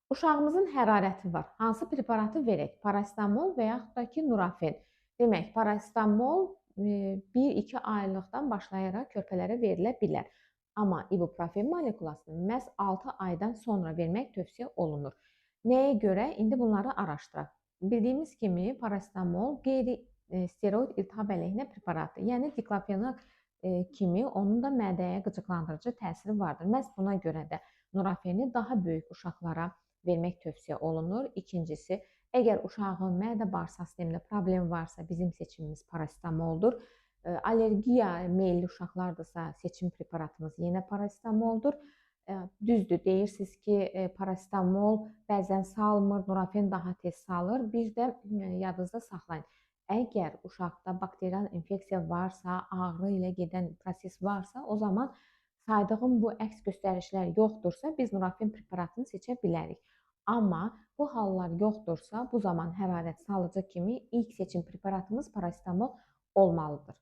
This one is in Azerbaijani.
Uşağımızın hərarəti var. Hansı preparatı verək? Parasetamol və yaxud da ki, Nurofen. Demək, parasetamol 1-2 aylıqdan başlayaraq körpələrə verilə bilər. Amma ibuprofen molekulasını məhz 6 aydan sonra vermək tövsiyə olunur. Nəyə görə? İndi bunları araşdıraq. Bildiyimiz kimi parasetamol qeyri-steroid iltihab əleyhinə preparatdır. Yəni diklofenak kimi onun da mədəyə qıcıqlandırıcı təsiri vardır. Məhz buna görə də Nurofeni daha böyük uşaqlara vermək tövsiyə olunur. İkincisi, əgər uşağın mədə-bağırsaq sistemində problem varsa, bizim seçimimiz parasetamoldur. Allergiya meyilli uşaqlardırsa, seçim preparatımız yenə parasetamoldur. Düzdür, deyirsiniz ki, parasetamol bəzən salmır, Nurofen daha tez salır. Bir də yadınızda saxlayın. Əgər uşaqda bakterial infeksiya varsa, ağrı ilə gedən proses varsa, o zaman saydığım bu əks göstərişlər yoxdursa, biz Nurofen preparatını seçə bilərik. Amma bu hallar yoxdursa, bu zaman hərarət salıcı kimi ilk seçim preparatımız parasetamol olmalıdır.